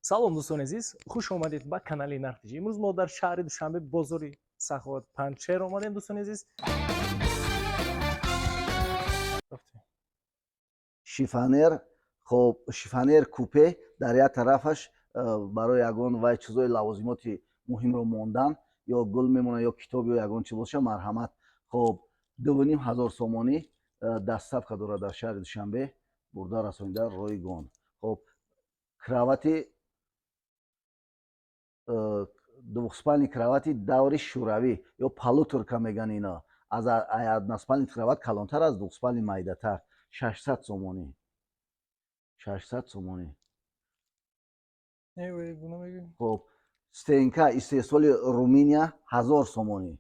Салом, дӯстони азиз, хуш омадед ба канали Нархтиҷӣ. Имрӯз мо дар шаҳри Душанбе, бозори Саховат, Панҷшер омадем, дӯстони азиз. Шифоньер, хоб, шифоньер купе, дар як тарафаш барои ягон вай чизои лавозимоти муҳимро мондан, ё гул мемонад, ё китоб, ё ягон чиз боша, марҳамат. Хоб, 2500 сомонӣ, доставка дорад, дар шаҳри Душанбе бурда расонида ройгон. Хоб, кровати двухспальный, кровати даври шӯравӣ ё полуторка меган, ина аз односпальный кровать калонтар, аз двухспальный майдатар, 600 сомонӣ, 600 сомонӣ. Хоб, стенка истеҳсоли Руминия, 1000 сомонӣ.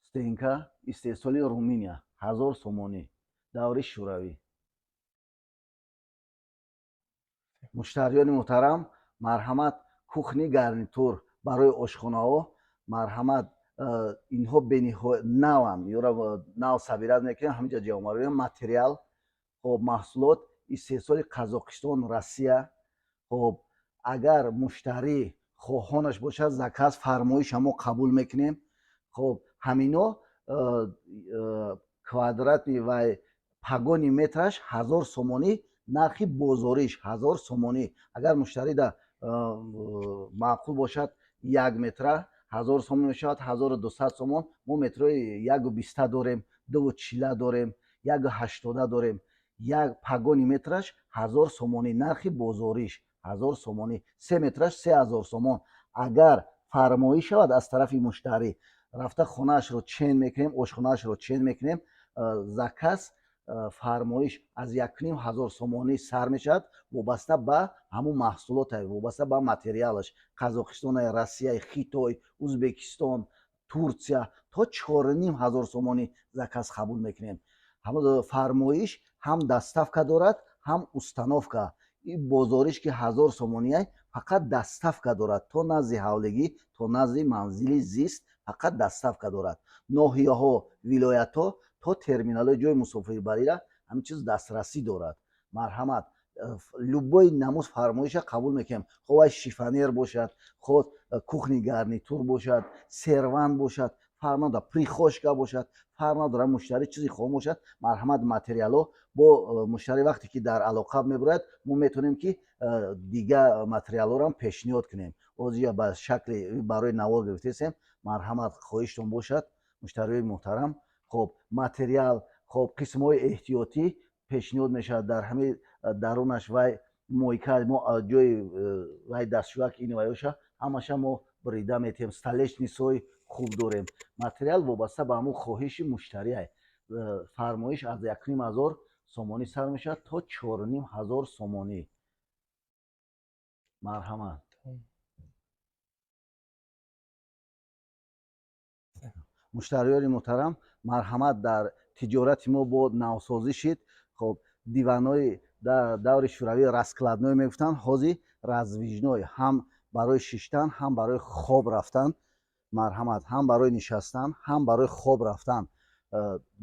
Стенка истеҳсоли Руминия, 1000 сомонӣ, даври шӯравӣ. Муштариёни муҳтарам, марҳамат, кухни гарнитур барои ошхонаҳо, марҳамат. Инҳо бениҳоят наванд, ёра нав собирать мекунем, ҳаминҷа ҷамъоварӣ материал. Хоб, маҳсулот истеҳсоли Қазоқистон, Россия. Хоб, агар муштарӣ хоҳонаш бошад, заказ, фармоиша мо қабул мекунем. Хоб, ҳамино квадрати вай погони метраш 1000 сомонӣ, нархи бозориш 1000 сомонӣ. Агар муштарида маъқул бошад, як метра 1000 сомон мешавад, 1200 сомон. Мо метрои 1,20 дорем, 2,40 дорем, 1,80 дорем. Як погони метраш 1000 сомонӣ, нархи бозориш 1000 сомонӣ, се метраш 3000 сомон. Агар фармоиш шавад аз тарафи муштарӣ, рафта хонаашро чен мекунем, ошхонаашро чен мекунем. Заказ, фармоиш аз 1500 сомонӣ сар мешавад, вобаста ба ҳамун маҳсулота, вобаста ба материалаш: Қазоқистон, Россия, Хитой, Узбекистон, Турсия. То 4500 сомонӣ заказ қабул мекунем. Фармоиш ҳам доставка дорад, ҳам установка. И бозориш ки 1000 сомония, фақат доставка дорад то назди ҳавлигӣ, то назди манзили зист фақат доставка дорад. Ноҳияҳо, вилоятҳо, то терминалҳои ҷои мусофирбарира ҳамин чиз дастрасӣ дорад. Марҳамат, любой намуз фармоиша қабул мекунем, хо вай шифоньер бошад, хо кухни гарнитур бошад, сервант бошад, фарқ надорад, прихожка бошад, фарқ надорад. Муштарӣ чизи хоҳон бошад, марҳамат. Материалҳо бо муштарӣ вақте ки дар алоқа мебарояд, мо метавонем ки дигар материалҳоро ҳам пешниҳод кунем. Ҳозир ба шакли барои навор гирифтесем. Марҳамат, хоҳиштон бошад, муштариёи муҳтарам. Хоб, материал, хоб, қисмҳои эҳтиётӣ пешниҳод мешавад. Дар ҳамаи дарунаш вай мойка, мо ҷои вай дастшӯяк, ин вайоша ҳамаша мо бурида метиҳем. Столешницаҳои хуб дорем. Материал вобаста ба ҳамун хоҳиши муштария. Фармоиш аз 1500 сомонӣ сар мешавад то 4500 сомонӣ. Марҳамат. Муштариёни муҳтарам, марҳамат, дар тиҷорати мо бо навсозӣ шид. Хоб, диванҳои даври шӯравӣ раскладной мегуфтанд, ҳозир раздвижной, ҳам барои шиштан, ҳам барои хоб рафтан. Марҳамат, ҳам барои нишастан, ҳам барои хоб рафтан.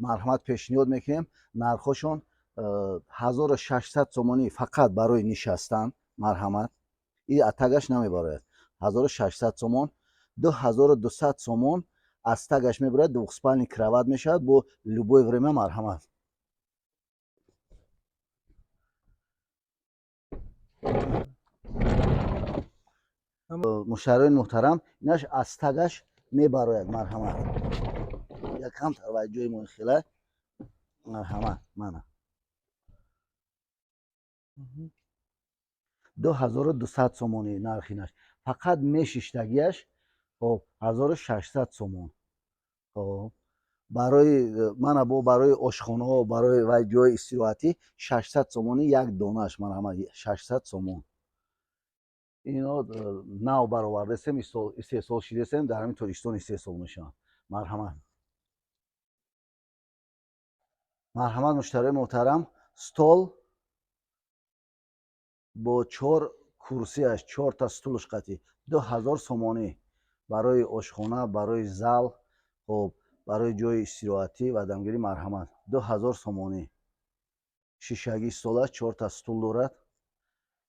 Марҳамат, пешниҳод мекунем. Нархҳошон 1600 сомонӣ фақат барои нишастан. Марҳамат, и атагаш намебарояд, 1600 сомон. 2200 сомон аз тагаш мебарояд, двухспальный кровать мешавад бо любое время. Марҳамат. Муштариёни муҳтарам, инаш аз тагаш мебарояд. Марҳамат, якам таваҷҷӯҳи мо хела. Марҳамат, мана, 2200 сомонӣ нархинаш, фақат мешиштагиаш. Хоб, 1600 сомон. Хоб, барои мана бо барои ошхонаҳо, барои вай ҷои истироҳатӣ 600 сомонӣ як донааш. Марҳамат, 600 сомон. Ино нав баровардасем, истеҳсол шидасем, дар ҳамин Тоҷикистон истеҳсол мешаванд. Марҳамат. Марҳамат, муштариёи муҳтарам, стол бо чор курсиаш, чорта стулш қатӣ, 2000 сомонӣ, барои ошхона, барои зал, хоб, барои ҷои истироҳатӣ ва дамгирӣ. Марҳамат, 2000 сомонӣ. Шишагӣ стол аст, чорта стул дорад.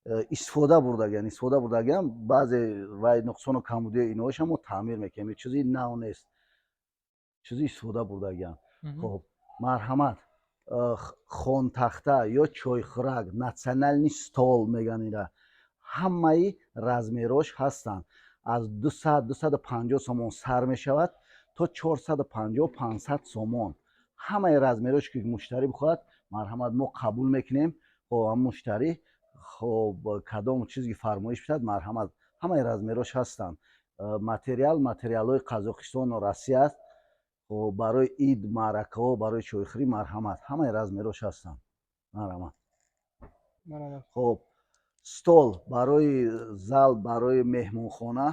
Истифода бурдагиан, истифода бурдагиан. Баъзе вай нуқсону камбудиҳои иноашам мо таъмир мекунем, чизи нав нест, чизи истифода бурдагиан. Хоб, марҳамат, хонтахта ё чойхӯрак, национальный стол меган ира. Ҳамаи размерош ҳастанд, аз 200, 250 сомон сар мешавад то 450, 500 сомон. Ҳамаи размерош ки муштарӣ бихоҳад, марҳамат, мо қабул мекунем. Хоб, ҳам муштарӣ, хоб, кадом чизе ки фармоиш бидад, марҳамат, ҳамаи размерош ҳастанд. Материал, материалҳои Қазоқистону Россия аст. Хоб, барои ид, маъракаҳо, барои чойхӯрӣ, марҳамат, ҳамаи размерош ҳастанд, марҳамат. Хоб, стол барои зал, барои меҳмонхона,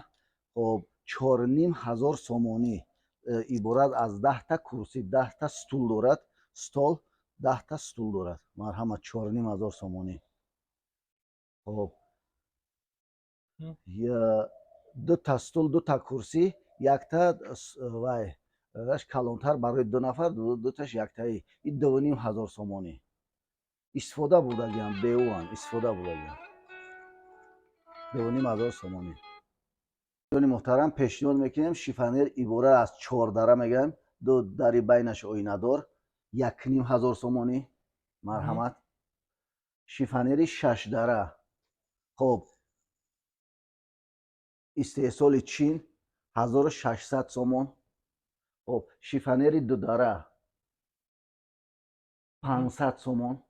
хоб, 4500 сомонӣ. Иборат аз 10-та курсӣ, 10-та стул дорад, стол 10-та стул дорад. Марҳамат, 4500 сомонӣ. Хоб, дута стул, дута курсӣ, якта вай раш калонтар барои ду нафар, дуташ яктаи, и 2500 сомонӣ. Истифода бурдагиам, беуан истифода бурдагиам, 2500 сомонӣ. Ҷони муҳтарам, пешниҳод мекунем шифоньер, иборат аз чордара мегӯям, ду дари байнаш оинадор, 1500 сомонӣ. Марҳамат, шифоньери шашдара, хоб, истеҳсоли Чин, 1600 сомон. Хоб, шифоньери дудара 500 сомон.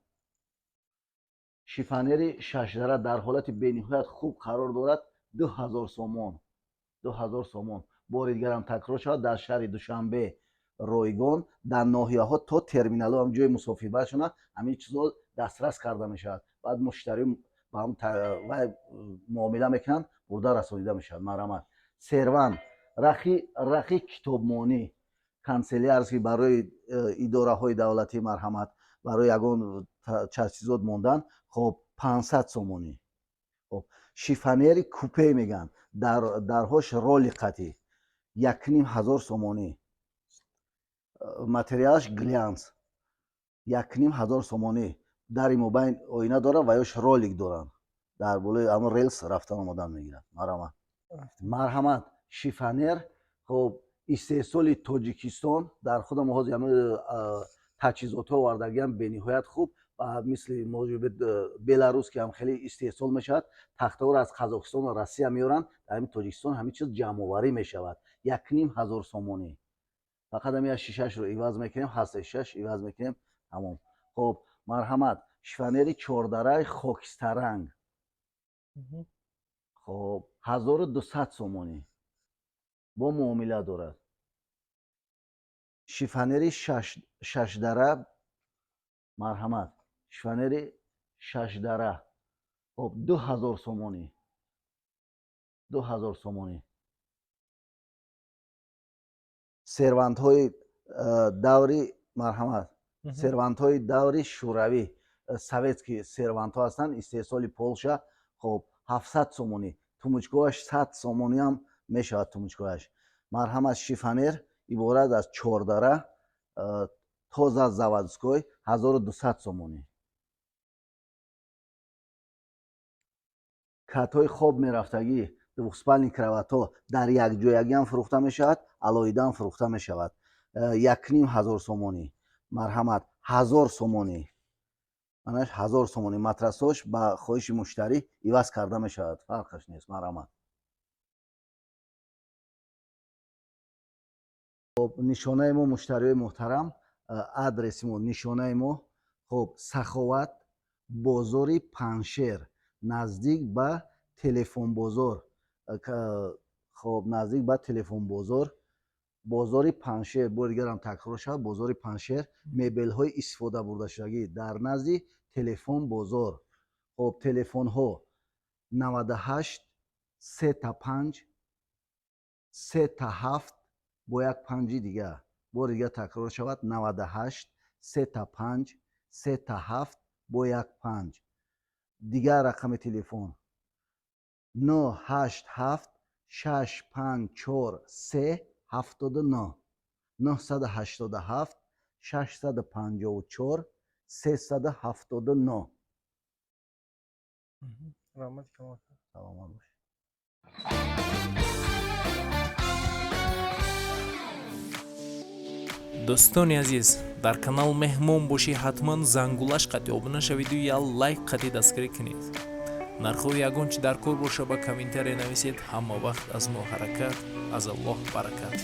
Шифоньери шашдара дар ҳолати бениҳоят хуб қарор дорад, 2000 сомон, 2000 сомон. Бори дигарам такрор шавад: дар шаҳри Душанбе ройгон, дар ноҳияҳо то терминалҳо ҳам ҷои мусофирбаршона ҳамин чизҳо дастрас карда мешавад. Баъд муштарӣ ба ҳам вай муомила мекунанд, бурда расонида мешавад. Марҳамат, сервант, рахи китобмонӣ, канцелярский, барои идораҳои давлатӣ, марҳамат, барои ягон таҷҳизот мондан, хоб, 500 сомонӣ. Хоб, шифоньери купе мегӯянд, дарҳош ролик қатӣ, 1500 сомонӣ. Материалаш глянц, 1500 сомонӣ. Дари мобайн оина дорад ва ёш ролик доранд, дар болои ҳамон релс рафтан омодан мегирад. Марҳамат, марҳамат, шифоньер, хоб, истеҳсоли Тоҷикистон, дар худам ҳозир ҳамин таҷҳизотҳо овардагиам, бениҳоят хуб ва мисли Беларус ки ҳам хеле истеҳсол мешавад. Тахтаҳоро аз Қазоқистону Россия меоранд, дар ҳамин Тоҷикистон ҳамин чиз ҷамъоварӣ мешавад. 1500 сомонӣ. Фақат ҳамин як шишашро иваз мекунем, ҳаста шишаш иваз мекунем, тамом. Хоб, марҳамат, шифоньери чордараи хокистарранг, хоб, 1200 сомонӣ, бо муомила дорад. Шифоньери шашдара, марҳамат, шифоньери шашдара, хоб, 2000 сомонӣ, 2000 сомонӣ. Сервантҳои даври, марҳамат, сервантҳои даври шӯравӣ, советский сервантҳо ҳастанд, истеҳсоли Полша, хоб, 700 сомонӣ. Тумучкоаш 100 сомониам мешавад, тумучкоаш. Марҳамат, шифоньер иборат аз чордара, тоза заводской, 1200 сомонӣ. Катҳои хоб мерафтагӣ, двухспальный кроватҳо, дар якҷоягиам фурӯхта мешавад, алоҳидаам фурӯхта мешавад, 1500 сомонӣ. Марҳамат, 1000 сомонӣ, манаш 1000 сомонӣ. Матрасош ба хоҳиши муштарӣ иваз карда мешавад, фарқаш нест. Марҳамат. Хоб, нишонаи мо, муштариҳои муҳтарам, адреси мо, нишонаи мо, хоб, Саховат, бозори Паншер, наздик ба телефонбозор. Хоб, наздик ба телефонбозор, бозори Паншер. Бори дигарам такрор шавад: бозори Паншер, мебелҳои истифода бурдашудагӣ, дар назди телефонбозор. Хоб, телефонҳо 98 3 та 5 3 та 7 бо як панҷи дигар. Бори дигар такрор шавад: 98 3 та 5 3 та 7 бо як панҷ. Дигар рақами телефон 987 654 3 79, 987 654 379. Раҳмати калон. Саломат бош. Дӯстони азиз, дар канал меҳмон бошӣ, ҳатман зангулаш қатъи обуна шавиду як лайк қатъи дастгирӣ кунед. Нархҳои ягон чи дар кор боша, ба комментария нависед. Ҳама вақт аз мо ҳаракат, аз Аллоҳ баракат.